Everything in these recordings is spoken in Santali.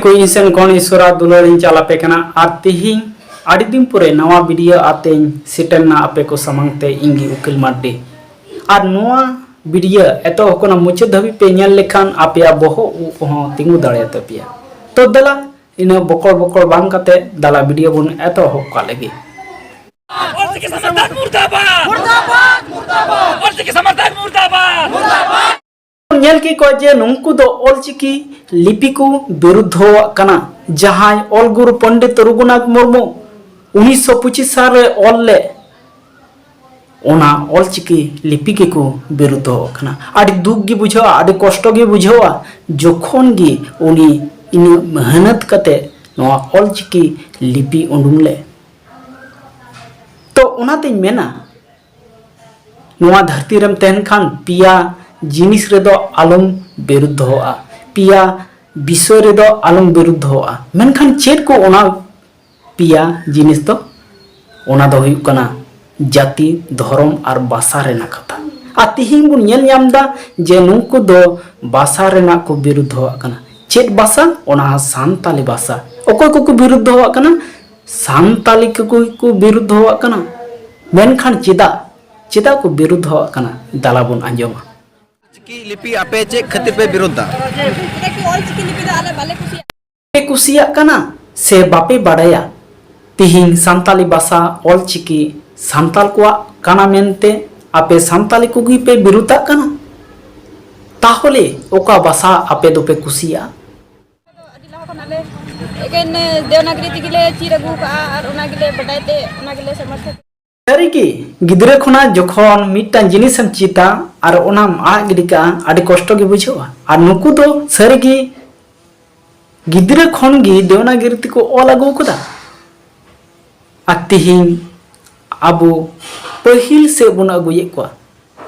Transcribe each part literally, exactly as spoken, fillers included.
ᱠᱚ, ᱤᱧ ᱥᱮᱱ ᱠᱷᱚᱱ ᱤᱥᱚᱨᱟ ᱫᱩᱞᱟᱹᱲ ᱤᱧ ᱪᱟᱞ ᱟᱯᱮ ᱠᱟᱱᱟ᱾ ᱟᱨ ᱛᱤᱦᱤᱧ ᱟᱹᱰᱤ ᱫᱤᱱ ᱯᱚᱨᱮ ᱱᱟᱣᱟ ᱵᱷᱤᱰᱤᱭᱳ ᱟᱛᱮᱧ ᱥᱮᱴᱮᱨ ᱱᱟ ᱟᱯᱮ ᱠᱚ ᱥᱟᱢᱟᱝ ᱛᱮ, ᱤᱧ ᱜᱮ ᱩᱠᱤᱞ ᱢᱟᱨᱰᱤ᱾ ᱟᱨ ᱱᱚᱣᱟ ᱵᱷᱤᱰᱤᱭᱳ ᱮᱛᱚᱦᱚᱵ ᱠᱷᱚᱱᱟᱜ ᱢᱩᱪᱟᱹᱫ ᱫᱷᱟᱹᱵᱤᱡ ᱯᱮ ᱧᱮᱞ ᱞᱮᱠᱷᱟᱱ ᱟᱯᱮᱭᱟᱜ ᱵᱚᱦᱚᱜ ᱩᱵ ᱠᱚᱦᱚᱸ ᱛᱤᱸᱜᱩ ᱫᱟᱲᱮᱭᱟᱛᱟ ᱯᱮᱭᱟ᱾ ᱛᱚ ᱫᱮᱞᱟ, ᱤᱱᱟᱹ ᱵᱚᱠᱚᱲ ᱵᱚᱠᱚᱲ ᱵᱟᱝ ᱠᱟᱛᱮ ᱫᱮᱞᱟ ᱵᱷᱤᱰᱤᱭᱳ ᱵᱚᱱ ᱮᱛᱚᱦᱚᱵ ᱠᱟᱜ ᱞᱮᱜᱮ᱾ ᱚᱞᱪᱤᱠᱤ ᱥᱚᱢᱚᱨᱛᱷᱚᱱ ᱢᱩᱨᱫᱟᱵᱟᱫ! ᱢᱩᱨᱫᱟᱵᱟᱫ! ᱢᱩᱨᱫᱟᱵᱟᱫ! ᱚᱞᱪᱤᱠᱤ ᱥᱚᱢᱚᱨᱛᱷᱚᱱ ᱢᱩᱨᱫᱟᱵᱟᱫ! ᱢᱩᱨᱫᱟᱵᱟᱫ! ᱧᱮᱞ ᱠᱮᱫ ᱠᱚᱣᱟ ᱡᱮ ᱱᱩᱝᱠᱩ ᱫᱚ ᱚᱞᱪᱤᱠᱤ ᱞᱤᱯᱤ ᱠᱚ ᱵᱤᱨᱩᱫᱷᱚᱣᱟᱜ ᱠᱟᱱᱟ᱾ ᱡᱟᱦᱟᱸᱭ ᱚᱞ ᱜᱩᱨᱩ ᱯᱚᱱᱰᱤᱛ ᱨᱚᱜᱷᱩᱱᱟᱛᱷ ᱢᱩᱨᱢᱩ ᱩᱱᱤᱥᱥᱚ ᱯᱚᱸᱪᱤᱥ ᱥᱟᱞ ᱨᱮ ᱚᱞ ᱞᱮᱫ, ᱚᱱᱟ ᱚᱞᱪᱤᱠᱤ ᱞᱤᱯᱤ ᱜᱮᱠᱚ ᱵᱤᱨᱩᱫᱷᱚᱣᱟᱜ ᱠᱟᱱᱟ᱾ ᱟᱹᱰᱤ ᱫᱩᱠ ᱜᱮ ᱵᱩᱡᱷᱟᱹᱜᱼᱟ, ᱟᱹᱰᱤ ᱠᱚᱥᱴᱚ ᱜᱮ ᱵᱩᱡᱷᱟᱹᱜᱼᱟ, ᱡᱚᱠᱷᱚᱱ ᱜᱮ ᱩᱱᱤ ᱤᱱᱟᱹᱜ ᱢᱮᱦᱱᱚᱛ ᱠᱟᱛᱮ ᱱᱚᱣᱟ ᱚᱞᱪᱤᱠᱤ ᱞᱤᱯᱤ ᱩᱰᱩᱝ ᱞᱮᱫ᱾ ᱛᱚ ᱚᱱᱟᱛᱤᱧ ᱢᱮᱱᱟ, ᱱᱚᱣᱟ ᱫᱷᱟᱹᱨᱛᱤ ᱨᱮᱢ ᱛᱟᱦᱮᱱ ᱠᱷᱟᱱ ᱯᱮᱭᱟ ᱡᱤᱱᱤᱥ ᱨᱮᱫᱚ ᱟᱞᱚᱢ ᱵᱤᱨᱩᱫᱷᱚᱜᱼᱟ, ᱯᱮᱭᱟ ᱵᱤᱥᱚᱭ ᱨᱮᱫᱚ ᱟᱞᱚᱢ ᱵᱤᱨᱩᱫᱷᱚᱜᱼᱟ᱾ ᱢᱮᱱᱠᱷᱟᱱ ᱪᱮᱫ ᱠᱚ ᱚᱱᱟ ᱯᱮᱭᱟ ᱡᱤᱱᱤᱥ ᱫᱚ? ᱚᱱᱟ ᱫᱚ ᱦᱩᱭᱩᱜ ᱠᱟᱱᱟ ᱡᱟᱹᱛᱤ, ᱫᱷᱚᱨᱚᱢ ᱟᱨ ᱵᱷᱟᱥᱟ ᱨᱮᱱᱟᱜ ᱠᱟᱛᱷᱟ᱾ ᱟᱨ ᱛᱤᱦᱤᱧ ᱵᱚᱱ ᱧᱮᱞ ᱧᱟᱢ ᱮᱫᱟ ᱡᱮ ᱱᱩᱠᱩ ᱫᱚ ᱵᱷᱟᱥᱟ ᱨᱮᱱᱟᱜ ᱠᱚ ᱵᱤᱨᱩᱫᱷᱚᱣᱟᱜ ᱠᱟᱱᱟ᱾ ᱪᱮᱫ ᱵᱷᱟᱥᱟ? ᱚᱱᱟ ᱥᱟᱱᱛᱟᱞᱤ ᱵᱷᱟᱥᱟ᱾ ᱚᱠᱚᱭ ᱠᱚᱠᱚ ᱵᱤᱨᱩᱫᱷᱚᱣᱟᱜ ᱠᱟᱱᱟ? ᱥᱟᱱᱛᱟᱞᱤ ᱠᱚᱠᱚ ᱠᱚ ᱵᱤᱨᱩᱫᱷᱚᱣᱟᱜ ᱠᱟᱱᱟ᱾ ᱢᱮᱱᱠᱷᱟᱱ ᱪᱮᱫᱟᱜ, ᱪᱮᱫᱟᱜ ᱠᱚ ᱵᱤᱨᱩᱫᱷᱚᱣᱟᱜ ᱠᱟᱱᱟ? ᱫᱟᱞᱟ ᱵᱚᱱ ᱟᱸᱡᱚᱢᱟ᱾ ᱪᱤᱠᱤ ᱞᱤᱯᱤ ᱟᱯᱮ ᱪᱮᱫ ᱠᱷᱟᱹᱛᱤᱨ ᱯᱮ ᱵᱤᱨᱳᱫᱷ ᱫᱟ? ᱪᱮᱫᱟᱜ ᱠᱤ ᱚᱞ ᱪᱤᱠᱤ ᱞᱤᱯᱤ ᱫᱚ ᱟᱞᱮ ᱵᱟᱞᱮ ᱠᱩᱥᱤᱭᱟᱜᱼᱟ᱾ ᱯᱮ ᱠᱩᱥᱤᱭᱟᱜ ᱠᱟᱱᱟ ᱥᱮ ᱵᱟᱯᱮ ᱵᱟᱰᱟᱭᱟ? ᱛᱤᱦᱤᱧ ᱥᱟᱱᱛᱟᱞᱤ ᱵᱷᱟᱥᱟ ᱚᱞ ᱪᱤᱠᱤ ᱥᱟᱱᱛᱟᱞ ᱠᱚᱣᱟᱜ ᱠᱟᱱᱟ ᱢᱮᱱᱛᱮ ᱟᱯᱮ ᱥᱟᱱᱛᱟᱞᱤ ᱠᱚᱜᱮ ᱯᱮ ᱵᱤᱨᱩᱫᱷᱟᱜ ᱠᱟᱱᱟ? ᱛᱟᱦᱚᱞᱮ ᱚᱠᱟ ᱵᱷᱟᱥᱟ ᱟᱯᱮ ᱫᱚᱯᱮ ᱠᱩᱥᱤᱭᱟᱜᱼᱟ? ᱟᱹᱰᱤ ᱞᱟᱦᱟ ᱠᱷᱚᱱ ᱟᱞᱮ ᱮᱠᱮᱱ ᱫᱮᱣᱱᱟᱜᱽᱨᱤ ᱛᱮᱜᱮ ᱞᱮ ᱪᱮᱫ ᱟᱹᱜᱩ ᱠᱟᱜᱼᱟ ᱟᱨ ᱚᱱᱟ ᱜᱮᱞᱮ ᱵᱟᱰᱟᱭ ᱛᱮ ᱚᱱᱟ ᱜᱮᱞᱮ ᱥᱚᱢᱚᱨᱛᱷᱚᱱ᱾ ᱥᱟᱹᱨᱤᱜᱮ, ᱜᱤᱫᱽᱨᱟᱹ ᱠᱷᱚᱱᱟᱜ ᱡᱚᱠᱷᱚᱱ ᱢᱤᱫᱴᱟᱝ ᱡᱤᱱᱤᱥᱮᱢ ᱪᱮᱫᱟ ᱟᱨ ᱚᱱᱟᱢ ᱟᱫ ᱜᱤᱰᱤ ᱠᱟᱜᱼᱟ, ᱟᱹᱰᱤ ᱠᱚᱥᱴᱚ ᱜᱮ ᱵᱩᱡᱷᱟᱹᱜᱼᱟ᱾ ᱟᱨ ᱱᱩᱠᱩ ᱫᱚ ᱥᱟᱹᱨᱤᱜᱮ ᱜᱤᱫᱽᱨᱟᱹ ᱠᱷᱚᱱ ᱜᱮ ᱫᱮᱣᱱᱟᱜᱤᱨᱤ ᱛᱮᱠᱚ ᱚᱞ ᱟᱹᱜᱩ ᱟᱠᱟᱫᱟ᱾ ᱟᱨ ᱛᱤᱦᱤᱧ ᱟᱵᱚ ᱯᱟᱹᱦᱤᱞ ᱥᱮᱫ ᱵᱚᱱ ᱟᱹᱜᱩᱭᱮᱫ ᱠᱚᱣᱟ,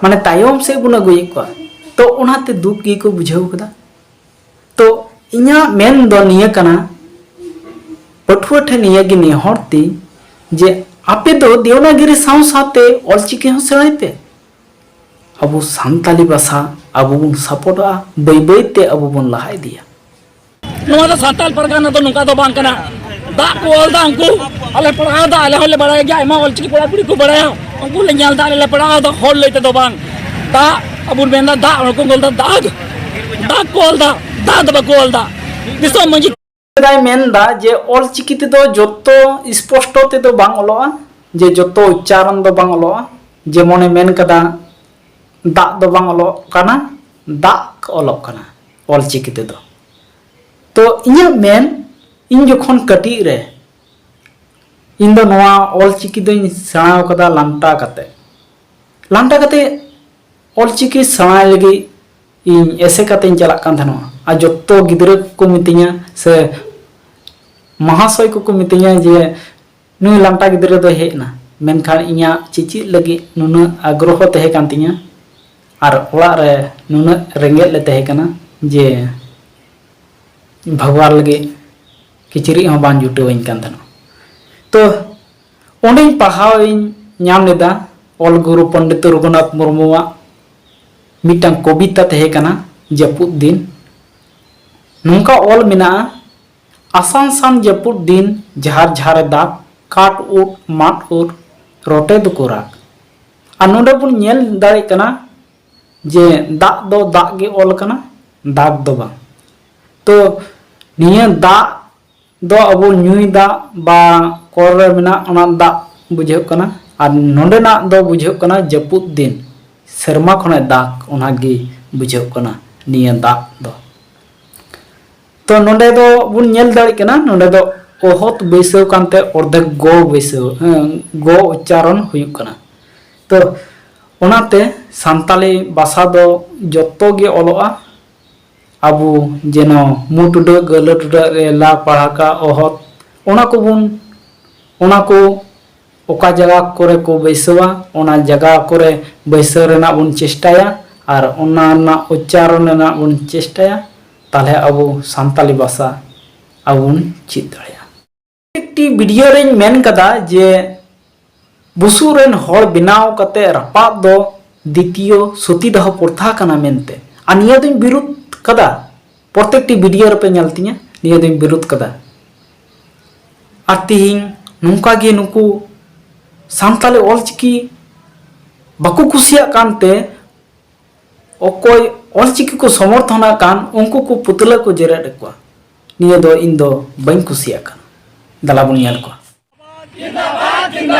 ᱢᱟᱱᱮ ᱛᱟᱭᱚᱢ ᱥᱮᱫ ᱵᱚᱱ ᱟᱹᱜᱩᱭᱮᱫ ᱠᱚᱣᱟ᱾ ᱛᱚ ᱚᱱᱟᱛᱮ ᱫᱩᱠ ᱜᱮᱠᱚ ᱵᱩᱡᱷᱟᱹᱣ ᱠᱟᱫᱟ᱾ ᱛᱚ ᱤᱧᱟᱹᱜ ᱢᱮᱱ ᱫᱚ ᱱᱤᱭᱟᱹ ᱠᱟᱱᱟ, ᱯᱟᱹᱴᱷᱩᱣᱟᱹ ᱴᱷᱮᱱ ᱱᱤᱭᱟᱹ ᱜᱮ ᱱᱮᱦᱚᱨ ᱛᱤᱧ ᱡᱮ ᱟᱯᱮ ᱫᱚ ᱫᱮᱣᱱᱟᱜᱤᱨᱤ ᱥᱟᱶ ᱥᱟᱶᱛᱮ ᱚᱞᱪᱤᱠᱤ ᱦᱚᱸ ᱥᱮᱬᱟᱭ ᱯᱮ᱾ ᱟᱵᱚ ᱥᱟᱱᱛᱟᱞᱤ ᱵᱷᱟᱥᱟ ᱟᱵᱚ ᱵᱚᱱ ᱥᱟᱯᱚᱴᱚᱜᱼᱟ, ᱵᱟᱹᱭ ᱵᱟᱹᱭ ᱛᱮ ᱟᱵᱚ ᱵᱚᱱ ᱞᱟᱦᱟ ᱤᱫᱤᱭᱟ᱾ ᱱᱚᱣᱟ ᱫᱚ ᱥᱟᱱᱛᱟᱲ ᱯᱟᱨᱜᱟᱱᱟ ᱫᱚ ᱱᱚᱝᱠᱟ ᱫᱚ ᱵᱟᱝ ᱠᱟᱱᱟ᱾ ᱫᱟᱜ ᱠᱚ ᱚᱞ ᱮᱫᱟ ᱩᱱᱠᱩ, ᱟᱞᱮ ᱯᱟᱲᱦᱟᱣ ᱮᱫᱟ, ᱟᱞᱮ ᱦᱚᱸᱞᱮ ᱵᱟᱲᱟᱭ ᱜᱮᱭᱟ, ᱟᱭᱢᱟ ᱚᱞᱪᱤᱠᱤ ᱠᱚᱲᱟ ᱠᱩᱲᱤ ᱠᱚ ᱵᱟᱲᱟᱭᱟ, ᱩᱱᱠᱩ ᱞᱮ ᱧᱮᱞ ᱮᱫᱟ, ᱟᱞᱮ ᱞᱮ ᱯᱟᱲᱦᱟᱣ ᱮᱫᱟ, ᱦᱚᱲ ᱞᱟᱹᱭ ᱛᱮᱫᱚ ᱵᱟᱝ᱾ ᱫᱟᱜ ᱟᱵᱚ ᱢᱮᱱᱫᱟ ᱫᱟᱜ, ᱩᱱᱠᱩ ᱚᱞ ᱮᱫᱟ ᱫᱟᱜ, ᱫᱟᱜ ᱠᱚ ᱚᱞ ᱮᱫᱟ, ᱫᱟᱜ ᱫᱚ ᱵᱟᱠᱚ ᱚᱞ ᱮᱫᱟ᱾ ᱫᱤᱥᱚᱢ ᱢᱟᱺᱡᱷᱤ ᱥᱮᱫᱟᱭ ᱢᱮᱱᱫᱟ ᱡᱮ ᱚᱞᱪᱤᱠᱤ ᱛᱮᱫᱚ ᱡᱚᱛᱚ ᱥᱯᱚᱥᱴᱚ ᱛᱮᱫᱚ ᱵᱟᱝ ᱚᱞᱚᱜᱼᱟ, ᱡᱮ ᱡᱚᱛᱚ ᱩᱪᱪᱟᱨᱚᱱ ᱫᱚ ᱵᱟᱝ ᱚᱞᱚᱜᱼᱟ, ᱡᱮᱢᱚᱱᱮ ᱢᱮᱱ ᱠᱟᱫᱟ ᱫᱟᱜ ᱫᱚ ᱵᱟᱝ ᱚᱞᱚᱜ ᱠᱟᱱᱟ, ᱫᱟᱜ ᱚᱞᱚᱜ ᱠᱟᱱᱟ ᱚᱞᱪᱤᱠᱤ ᱛᱮᱫᱚ᱾ ᱛᱚ ᱤᱧᱟᱹᱜ ᱢᱮᱱ, ᱤᱧ ᱡᱚᱠᱷᱚᱱ ᱠᱟᱹᱴᱤᱡ ᱨᱮ, ᱤᱧ ᱫᱚ ᱱᱚᱣᱟ ᱚᱞᱪᱤᱠᱤ ᱫᱚᱧ ᱥᱮᱬᱟ ᱟᱠᱟᱫᱟ ᱞᱟᱱᱴᱟ ᱠᱟᱛᱮ᱾ ᱞᱟᱱᱴᱟ ᱠᱟᱛᱮ ᱚᱞᱪᱤᱠᱤ ᱥᱮᱬᱟᱭ ᱞᱟᱹᱜᱤᱫ ᱤᱧ ᱮᱥᱮᱠᱟ ᱛᱮᱧ ᱪᱟᱞᱟᱜ ᱠᱟᱱ ᱛᱟᱦᱮᱱᱚᱜᱼᱟ᱾ ᱟᱨ ᱡᱚᱛᱚ ᱜᱤᱫᱽᱨᱟᱹ ᱠᱚᱠᱚ ᱢᱤᱛᱟᱹᱧᱟ ᱥᱮ ᱢᱟᱦᱟᱥᱚᱭ ᱠᱚᱠᱚ ᱢᱤᱛᱟᱹᱧᱟ ᱡᱮ ᱱᱩᱭ ᱞᱟᱱᱴᱟ ᱜᱤᱫᱽᱨᱟᱹ ᱫᱚᱭ ᱦᱮᱡ ᱮᱱᱟ᱾ ᱢᱮᱱᱠᱷᱟᱱ ᱤᱧᱟᱹᱜ ᱪᱮᱪᱮᱫ ᱞᱟᱹᱜᱤᱫ ᱱᱩᱱᱟᱹᱜ ᱟᱜᱽᱨᱚᱦᱚ ᱛᱟᱦᱮᱸ ᱠᱟᱱ ᱛᱤᱧᱟᱹ ᱟᱨ ᱚᱲᱟᱜ ᱨᱮ ᱱᱩᱱᱟᱹᱜ ᱨᱮᱸᱜᱮᱡ ᱞᱮ ᱛᱟᱦᱮᱸ ᱠᱟᱱᱟ ᱡᱮ ᱵᱷᱟᱜᱽᱣᱟᱨ ᱞᱟᱹᱜᱤᱫ ᱠᱤᱪᱨᱤᱡ ᱦᱚᱸ ᱵᱟᱝ ᱡᱩᱴᱟᱹᱣᱟᱹᱧ ᱠᱟᱱ ᱛᱟᱦᱮᱱᱟ᱾ ᱛᱚ ᱚᱸᱰᱮᱧ ᱯᱟᱲᱦᱟᱣ ᱤᱧ ᱧᱟᱢ ᱞᱮᱫᱟ ᱚᱞ ᱜᱩᱨᱩ ᱯᱚᱱᱰᱤᱛ ᱨᱚᱜᱷᱩᱱᱟᱛᱷ ᱢᱩᱨᱢᱩᱣᱟᱜ ᱢᱤᱫᱴᱟᱝ ᱠᱚᱵᱤᱛᱟ ᱛᱟᱦᱮᱸ ᱠᱟᱱᱟ, ᱡᱟᱹᱯᱩᱫ ᱫᱤᱱ᱾ ᱱᱚᱝᱠᱟ ᱚᱞ ᱢᱮᱱᱟᱜᱼᱟ, ᱟᱥᱟᱱ ᱥᱟᱱ ᱡᱟᱹᱯᱩᱫ ᱫᱤᱱ ᱡᱷᱟᱨ ᱡᱷᱟᱨᱮ ᱫᱟᱜ, ᱠᱟᱴ ᱩᱫ ᱢᱟᱫ ᱩᱫ ᱨᱚᱴᱮ ᱫᱚᱠᱚ ᱨᱟᱜ᱾ ᱟᱨ ᱱᱚᱰᱮ ᱵᱚᱱ ᱧᱮᱞ ᱫᱟᱲᱮᱭᱟᱜ ᱠᱟᱱᱟ ᱡᱮ ᱫᱟᱜ ᱫᱚ ᱫᱟᱜ ᱜᱮ ᱚᱞ ᱠᱟᱱᱟ, ᱫᱟᱜᱽ ᱫᱚ ᱵᱟᱝ᱾ ᱛᱚ ᱱᱤᱭᱟᱹ ᱫᱟᱜ ᱫᱚ ᱟᱵᱚ ᱧᱩᱭ ᱫᱟᱜ ᱵᱟ ᱠᱚᱞ ᱨᱮ ᱢᱮᱱᱟᱜ ᱚᱱᱟ ᱫᱟᱜ ᱵᱩᱡᱷᱟᱹᱜ ᱠᱟᱱᱟ, ᱟᱨ ᱱᱚᱰᱮᱱᱟᱜ ᱫᱚ ᱵᱩᱡᱷᱟᱹᱜ ᱠᱟᱱᱟ ᱡᱟᱹᱯᱩᱫ ᱫᱤᱱ ᱥᱮᱨᱢᱟ ᱠᱷᱚᱱᱮ ᱫᱟᱜ, ᱚᱱᱟᱜᱮ ᱵᱩᱡᱷᱟᱹᱜ ᱠᱟᱱᱟ ᱱᱤᱭᱟᱹ ᱫᱟᱜ ᱫᱚ᱾ ᱛᱚ ᱱᱚᱰᱮ ᱫᱚ ᱵᱚᱱ ᱧᱮᱞ ᱫᱟᱲᱮᱭᱟᱜ ᱠᱟᱱᱟ, ᱱᱚᱰᱮ ᱫᱚ ᱚᱦᱚᱛ ᱵᱟᱹᱭᱥᱟᱹᱣ ᱠᱟᱱᱛᱮ ᱚᱨᱫᱷᱮᱠ ᱜᱚ ᱵᱟᱹᱭᱥᱟᱹᱣ, ᱦᱮᱸ, ᱜᱚ ᱩᱪᱪᱟᱨᱚᱱ ᱦᱩᱭᱩᱜ ᱠᱟᱱᱟ᱾ ᱛᱚ ᱚᱱᱟᱛᱮ ᱥᱟᱱᱛᱟᱞᱤ ᱵᱷᱟᱥᱟ ᱫᱚ ᱡᱚᱛᱚ ᱜᱮ ᱚᱞᱚᱜᱼᱟ᱾ ᱟᱵᱚ ᱡᱮᱱᱚ ᱢᱩ ᱴᱩᱰᱟᱹᱜ, ᱜᱟᱹᱞᱟᱹ ᱴᱩᱰᱟᱹᱜ, ᱨᱮᱞᱟ, ᱯᱟᱲᱦᱟᱠᱟ, ᱚᱦᱚᱛ, ᱚᱱᱟ ᱠᱚᱵᱚᱱ, ᱚᱱᱟ ᱠᱚ ᱚᱠᱟ ᱡᱟᱭᱜᱟ ᱠᱚᱨᱮ ᱠᱚ ᱵᱟᱹᱭᱥᱟᱹᱣᱟ, ᱚᱱᱟ ᱡᱟᱭᱜᱟ ᱠᱚᱨᱮ ᱵᱟᱹᱭᱥᱟᱹᱣ ᱨᱮᱱᱟᱜ ᱵᱚᱱ ᱪᱮᱥᱴᱟᱭᱟ ᱟᱨ ᱚᱱᱟ ᱨᱮᱱᱟᱜ ᱩᱪᱪᱟᱨᱚᱱ ᱨᱮᱱᱟᱜ ᱵᱚᱱ ᱪᱮᱥᱴᱟᱭᱟ, ᱛᱟᱦᱚᱞᱮ ᱟᱵᱚ ᱥᱟᱱᱛᱟᱞᱤ ᱵᱷᱟᱥᱟ ᱟᱵᱚ ᱵᱚᱱ ᱪᱮᱫ ᱫᱟᱲᱮᱭᱟᱜᱼᱟ᱾ ᱮᱠᱴᱤ ᱵᱷᱤᱰᱤᱭᱳ ᱨᱮᱧ ᱢᱮᱱ ᱠᱟᱫᱟ ᱡᱮ ᱵᱩᱥᱩᱵ ᱨᱮᱱ ᱦᱚᱲ ᱵᱮᱱᱟᱣ ᱠᱟᱛᱮ ᱨᱟᱯᱟᱜ ᱫᱚ ᱫᱤᱛᱤᱭᱚ ᱥᱚᱛᱤᱫᱟᱦᱚ ᱯᱨᱚᱛᱷᱟ ᱠᱟᱱᱟ ᱢᱮᱱᱛᱮ, ᱟᱨ ᱱᱤᱭᱟᱹ ᱫᱚᱧ ᱵᱤᱨᱩᱫᱷ ᱠᱟᱫᱟ᱾ ᱯᱨᱚᱛᱮᱠᱴᱤ ᱵᱷᱤᱰᱤᱭᱳ ᱨᱮᱯᱮ ᱧᱮᱞ ᱛᱤᱧᱟ, ᱱᱤᱭᱟᱹ ᱫᱚᱧ ᱵᱤᱨᱩᱫᱷ ᱠᱟᱫᱟ᱾ ᱟᱨ ᱛᱤᱦᱤᱧ ᱱᱚᱝᱠᱟ ᱜᱮ ᱱᱩᱠᱩ ᱥᱟᱱᱛᱟᱞᱤ ᱚᱞᱪᱤᱠᱤ ᱵᱟᱠᱚ ᱠᱩᱥᱤᱭᱟᱜ ᱠᱟᱱᱛᱮ ᱚᱠᱚᱭ ᱚᱞᱪᱤᱠᱤ ᱠᱚ ᱥᱚᱢᱚᱨᱛᱷᱚᱱᱟᱜ ᱠᱟᱱ ᱩᱱᱠᱩ ᱠᱚ ᱯᱩᱛᱞᱟᱹ ᱠᱚ ᱡᱮᱨᱮᱫ ᱮᱫ ᱠᱚᱣᱟ᱾ ᱱᱤᱭᱟᱹ ᱫᱚ ᱤᱧ ᱫᱚ ᱵᱟᱹᱧ ᱠᱩᱥᱤᱭᱟᱜ ᱠᱟᱱᱟ᱾ ᱫᱮᱞᱟ ᱵᱚᱱ ᱧᱮᱞ ᱠᱚᱣᱟ᱾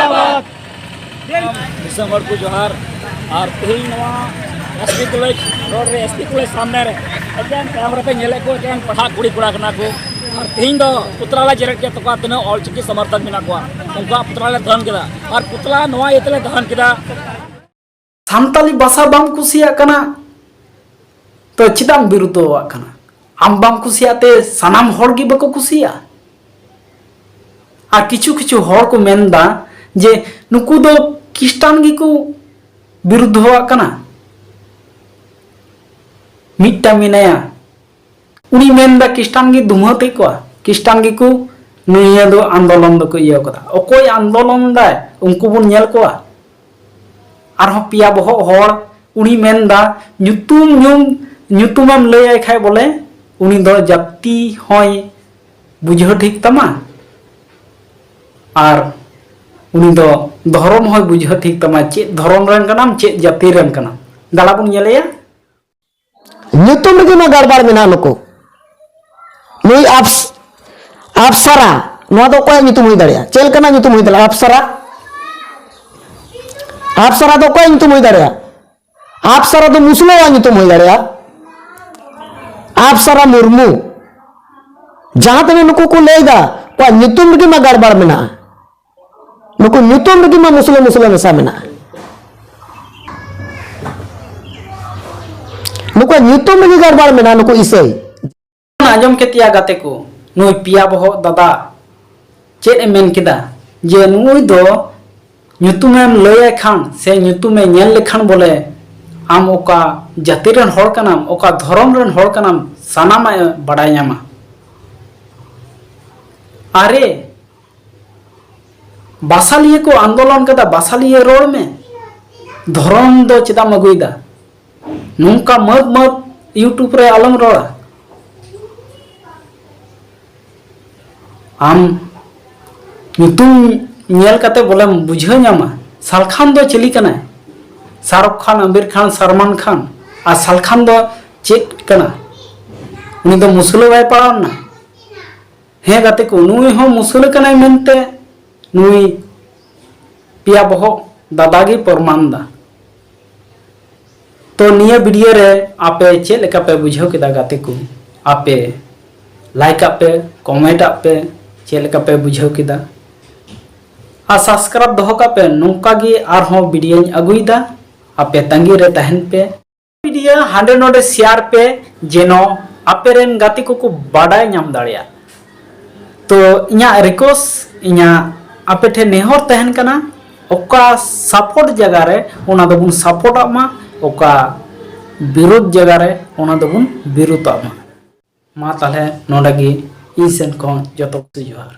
ᱫᱤᱥᱚᱢ ᱦᱚᱲ ᱠᱚ ᱡᱚᱦᱟᱨ᱾ ᱟᱨ ᱛᱮᱦᱮᱧ ᱱᱚᱣᱟ ᱮᱥ ᱯᱤ ᱠᱚᱞᱮᱡᱽ ᱨᱳᱰ ᱨᱮ, ᱮᱥ ᱯᱤ ᱠᱚᱞᱮᱡᱽ ᱥᱟᱢᱱᱮ ᱨᱮ ᱮᱠᱮᱱ ᱛᱟᱭᱚᱢ ᱨᱮᱯᱮ ᱧᱮᱞᱮᱫ ᱠᱚ, ᱮᱠᱮᱱ ᱯᱟᱲᱦᱟᱜ ᱠᱩᱲᱤ ᱠᱚᱲᱟ ᱠᱟᱱᱟ ᱠᱚ᱾ ᱟᱨ ᱛᱮᱦᱮᱧ ᱫᱚ ᱯᱩᱛᱞᱟ ᱞᱮ ᱡᱮᱨᱮᱫ ᱠᱮᱫ ᱛᱟᱠᱚᱣᱟ, ᱛᱤᱱᱟᱹᱜ ᱚᱞᱪᱤᱠᱤ ᱥᱚᱢᱚᱨᱛᱷᱚᱠ ᱢᱮᱱᱟᱜ ᱠᱚᱣᱟ, ᱩᱱᱠᱩᱣᱟᱜ ᱯᱩᱛᱞᱟ ᱞᱮ ᱫᱚᱦᱚᱱ ᱠᱮᱫᱟ᱾ ᱟᱨ ᱯᱩᱛᱞᱟ ᱱᱚᱣᱟ ᱤᱭᱟᱹ ᱛᱮᱞᱮ ᱫᱚᱦᱚᱱ ᱠᱮᱫᱟ, ᱥᱟᱱᱛᱟᱞᱤ ᱵᱷᱟᱥᱟ ᱵᱟᱢ ᱠᱩᱥᱤᱭᱟᱜ ᱠᱟᱱᱟ ᱛᱚ ᱪᱮᱫᱟᱜ ᱮᱢ ᱵᱤᱨᱩᱫᱷᱚᱣᱟᱜ ᱠᱟᱱᱟ? ᱟᱢ ᱵᱟᱢ ᱠᱩᱥᱤᱭᱟᱜ ᱛᱮ ᱥᱟᱱᱟᱢ ᱦᱚᱲ ᱜᱮ ᱵᱟᱠᱚ ᱠᱩᱥᱤᱭᱟᱜᱼᱟ? ᱟᱨ ᱠᱤᱪᱷᱩ ᱠᱤᱪᱷᱩ ᱦᱚᱲ ᱠᱚ ᱢᱮᱱᱫᱟ ᱡᱮ ᱱᱩᱠᱩ ᱫᱚ ᱠᱷᱨᱤᱥᱴᱟᱱ ᱜᱮᱠᱚ ᱵᱤᱨᱩᱫᱷᱚᱣᱟᱜ ᱠᱟᱱᱟ᱾ ᱢᱤᱫᱴᱟᱝ ᱢᱮᱱᱟᱭᱟ, ᱩᱱᱤ ᱢᱮᱱᱫᱟ ᱠᱷᱨᱤᱥᱴᱟᱱ ᱜᱮ ᱫᱩᱢᱦᱟᱹᱛ ᱮᱫ ᱠᱚᱣᱟ, ᱠᱷᱨᱤᱥᱴᱟᱱ ᱜᱮᱠᱚ ᱱᱤᱭᱟᱹ ᱫᱚ ᱟᱱᱫᱳᱞᱚᱱ ᱫᱚᱠᱚ ᱤᱭᱟᱹ ᱠᱟᱫᱟ᱾ ᱚᱠᱚᱭ ᱟᱱᱫᱳᱞᱚᱱ ᱫᱟᱭ ᱩᱱᱠᱩ ᱵᱚᱱ ᱧᱮᱞ ᱠᱚᱣᱟ᱾ ᱟᱨᱦᱚᱸ ᱯᱮᱭᱟ ᱵᱚᱦᱚᱜ ᱦᱚᱲ, ᱩᱱᱤ ᱢᱮᱱᱫᱟ ᱧᱩᱛᱩᱢ ᱧᱩᱢ ᱧᱩᱛᱩᱢᱮᱢ ᱞᱟᱹᱭᱟᱭ ᱠᱷᱟᱡ ᱵᱚᱞᱮ ᱩᱱᱤ ᱫᱚ ᱡᱟᱹᱛᱤ ᱦᱚᱸᱭ ᱵᱩᱡᱷᱟᱹᱣ ᱴᱷᱤᱠ ᱛᱟᱢᱟ ᱟᱨ ᱩᱱᱤ ᱫᱚ ᱫᱷᱚᱨᱚᱢ ᱦᱚᱸᱭ ᱵᱩᱡᱷᱟᱹᱣ ᱴᱷᱤᱠ ᱛᱟᱢᱟ, ᱪᱮᱫ ᱫᱷᱚᱨᱚᱢ ᱨᱮᱱ ᱠᱟᱱᱟᱢ, ᱪᱮᱫ ᱡᱟᱹᱛᱤ ᱨᱮᱱ ᱠᱟᱱᱟᱢ᱾ ᱫᱮᱞᱟ ᱵᱚᱱ ᱧᱮᱞᱮᱭᱟ᱾ ᱧᱩᱛᱩᱢ ᱨᱮᱜᱮ ᱢᱟ ᱜᱟᱲᱵᱟᱲ ᱢᱮᱱᱟᱜᱼᱟ᱾ ᱱᱩᱠᱩ, ᱱᱩᱭ ᱟᱯᱥ-, ᱟᱯᱥᱟᱨᱟ, ᱱᱚᱣᱟ ᱫᱚ ᱚᱠᱚᱭᱟᱜ ᱧᱩᱛᱩᱢ ᱦᱩᱭ ᱫᱟᱲᱮᱭᱟᱜᱼᱟ? ᱪᱮᱫ ᱞᱮᱠᱟᱱᱟᱜ ᱧᱩᱛᱩᱢ ᱦᱩᱭ ᱫᱟᱲᱮᱭᱟᱜᱼᱟ? ᱟᱯᱥᱟᱨᱟ, ᱟᱯᱥᱟᱨᱟ ᱫᱚ ᱚᱠᱚᱭᱟᱜ ᱧᱩᱛᱩᱢ ᱦᱩᱭ ᱫᱟᱲᱮᱭᱟᱜᱼᱟ? ᱟᱯᱥᱟᱨᱟ ᱫᱚ ᱢᱩᱥᱞᱟᱹᱣᱟᱜ ᱧᱩᱛᱩᱢ ᱦᱩᱭ ᱫᱟᱲᱮᱭᱟᱜᱼᱟ᱾ ᱟᱯᱥᱟᱨᱟ ᱢᱩᱨᱢᱩ, ᱡᱟᱦᱟᱸ ᱛᱤᱱᱟᱹᱜ ᱱᱩᱠᱩ ᱠᱚ ᱞᱟᱹᱭᱫᱟ, ᱩᱱᱠᱩᱣᱟᱜ ᱧᱩᱛᱩᱢ ᱨᱮᱜᱮ ᱢᱟ ᱜᱟᱲᱵᱟᱲ ᱢᱮᱱᱟᱜᱼᱟ᱾ ᱱᱩᱠᱩ ᱧᱩᱛᱩᱢ ᱨᱮᱜᱮ ᱢᱟ ᱢᱩᱥᱞᱟᱹ ᱢᱩᱥᱞᱟᱹ ᱢᱮᱥᱟ ᱢᱮᱱᱟᱜᱼᱟ᱾ ᱱᱩᱠᱩᱣᱟᱜ ᱧᱩᱛᱩᱢ ᱨᱮᱜᱮ ᱜᱟᱲᱵᱟᱲ ᱢᱮᱱᱟᱜᱼᱟ, ᱱᱩᱠᱩ ᱤᱥᱟᱹᱭ᱾ ᱟᱸᱡᱚᱢ ᱠᱮᱫᱮᱭᱟ ᱜᱟᱛᱮ ᱠᱚ, ᱱᱩᱭ ᱯᱮᱭᱟ ᱵᱚᱦᱚᱜ ᱫᱟᱫᱟ ᱪᱮᱫ ᱮ ᱢᱮᱱ ᱠᱮᱫᱟ ᱡᱮ ᱱᱩᱭ ᱫᱚ ᱧᱩᱛᱩᱢᱮᱢ ᱞᱟᱹᱭᱟᱭ ᱠᱷᱟᱱ ᱥᱮ ᱧᱩᱛᱩᱢᱮ ᱧᱮᱞ ᱞᱮᱠᱷᱟᱱ ᱵᱚᱞᱮ ᱟᱢ ᱚᱠᱟ ᱡᱟᱹᱛᱤ ᱨᱮᱱ ᱦᱚᱲ ᱠᱟᱱᱟᱢ, ᱚᱠᱟ ᱫᱷᱚᱨᱚᱢ ᱨᱮᱱ ᱦᱚᱲ ᱠᱟᱱᱟᱢ, ᱥᱟᱱᱟᱢᱟᱜ ᱮ ᱵᱟᱰᱟᱭ ᱧᱟᱢᱟ᱾ ᱟᱨᱮ, ᱵᱟᱥᱟᱞᱤᱭᱟᱹ ᱠᱚ ᱟᱱᱫᱳᱞᱚᱱ ᱠᱟᱫᱟ, ᱵᱟᱥᱟᱞᱤᱭᱟᱹ ᱨᱚᱲ ᱢᱮ᱾ ᱫᱷᱚᱨᱚᱢ ᱫᱚ ᱪᱮᱫᱟᱜ ᱮᱢ ᱟᱹᱜᱩᱭᱮᱫᱟ? ᱱᱚᱝᱠᱟ ᱢᱟᱹᱫ ᱢᱟᱹᱫ YouTube ᱨᱮ ᱟᱞᱚᱢ ᱨᱚᱲᱟ᱾ ᱟᱢ ᱧᱩᱛᱩᱢ ᱧᱮᱞ ᱠᱟᱛᱮ ᱵᱚᱞᱮᱢ ᱵᱩᱡᱷᱟᱹᱣ ᱧᱟᱢᱟ, ᱥᱟᱞᱠᱷᱟᱱ ᱫᱚ ᱪᱤᱞᱤ ᱠᱟᱱᱟᱭ? ᱥᱟᱦᱨᱩᱠ ᱠᱷᱟᱱ, ᱟᱢᱤᱨ ᱠᱷᱟᱱ, ᱥᱟᱞᱢᱟᱱ ᱠᱷᱟᱱ᱾ ᱟᱨ ᱥᱟᱞᱠᱷᱟᱱ ᱫᱚ ᱪᱮᱫ ᱠᱟᱱᱟ? ᱩᱱᱤ ᱫᱚ ᱢᱩᱥᱞᱟᱹ ᱵᱟᱭ ᱯᱟᱲᱟᱣ ᱞᱮᱱᱟ? ᱦᱮᱸ ᱜᱟᱛᱮ ᱠᱚ, ᱱᱩᱭ ᱦᱚᱸ ᱢᱩᱥᱞᱟᱹ ᱠᱟᱱᱟᱭ ᱢᱮᱱᱛᱮ ᱱᱩᱭ ᱯᱮᱭᱟ ᱵᱚᱦᱚᱜ ᱫᱟᱫᱟ ᱜᱮ ᱯᱨᱚᱢᱟᱱ ᱫᱟ᱾ ᱛᱚ ᱱᱤᱭᱟᱹ ᱵᱷᱤᱰᱤᱭᱳ ᱨᱮ ᱟᱯᱮ ᱪᱮᱫ ᱞᱮᱠᱟ ᱯᱮ ᱵᱩᱡᱷᱟᱹᱣ ᱠᱮᱫᱟ ᱜᱟᱛᱮ ᱠᱚ? ᱟᱯᱮ ᱞᱟᱭᱤᱠ ᱟᱜ ᱯᱮ, ᱠᱚᱢᱮᱱᱴ ᱟᱜ ᱯᱮ, ᱪᱮᱫ ᱞᱮᱠᱟ ᱯᱮ ᱵᱩᱡᱷᱟᱹᱣ ᱠᱮᱫᱟ? ᱟᱨ ᱥᱟᱵᱥᱠᱨᱟᱭᱤᱵ ᱫᱚᱦᱚ ᱠᱟᱜ ᱯᱮ, ᱱᱚᱝᱠᱟ ᱜᱮ ᱟᱨᱦᱚᱸ ᱵᱷᱤᱰᱤᱭᱳᱧ ᱟᱹᱜᱩᱭᱮᱫᱟ, ᱟᱯᱮ ᱛᱟᱺᱜᱤ ᱨᱮ ᱛᱟᱦᱮᱱ ᱯᱮ᱾ ᱵᱷᱤᱰᱤᱭᱳ ᱦᱟᱸᱰᱮ ᱱᱚᱰᱮ ᱥᱮᱭᱟᱨ ᱯᱮ, ᱡᱮᱱᱚ ᱟᱯᱮ ᱨᱮᱱ ᱜᱟᱛᱮ ᱠᱚᱠᱚ ᱵᱟᱰᱟᱭ ᱧᱟᱢ ᱫᱟᱲᱮᱭᱟᱜ᱾ ᱛᱚ ᱤᱧᱟᱹᱜ ᱨᱤᱠᱣᱮᱥᱴ, ᱤᱧᱟᱹᱜ ᱟᱯᱮ ᱴᱷᱮᱱ ᱱᱮᱦᱚᱨ ᱛᱟᱦᱮᱱ ᱠᱟᱱᱟ, ᱚᱠᱟ ᱥᱟᱯᱳᱨᱴ ᱡᱟᱭᱜᱟ ᱨᱮ ᱚᱱᱟ ᱫᱚᱵᱚᱱ ᱥᱟᱯᱳᱨᱴᱟᱜ ᱢᱟ, ᱚᱠᱟ ᱵᱤᱨᱳᱫᱷ ᱡᱟᱭᱜᱟ ᱨᱮ ᱚᱱᱟ ᱫᱚᱵᱚᱱ ᱵᱤᱨᱳᱫᱷᱟᱜ ᱢᱟ᱾ ᱢᱟ ᱛᱟᱦᱞᱮ ᱱᱚᱰᱮ ᱜᱮ ᱤᱧ ᱥᱮᱱ ᱠᱷᱚᱱ ᱡᱚᱛᱚ ᱠᱚ ᱡᱚᱦᱟᱨ᱾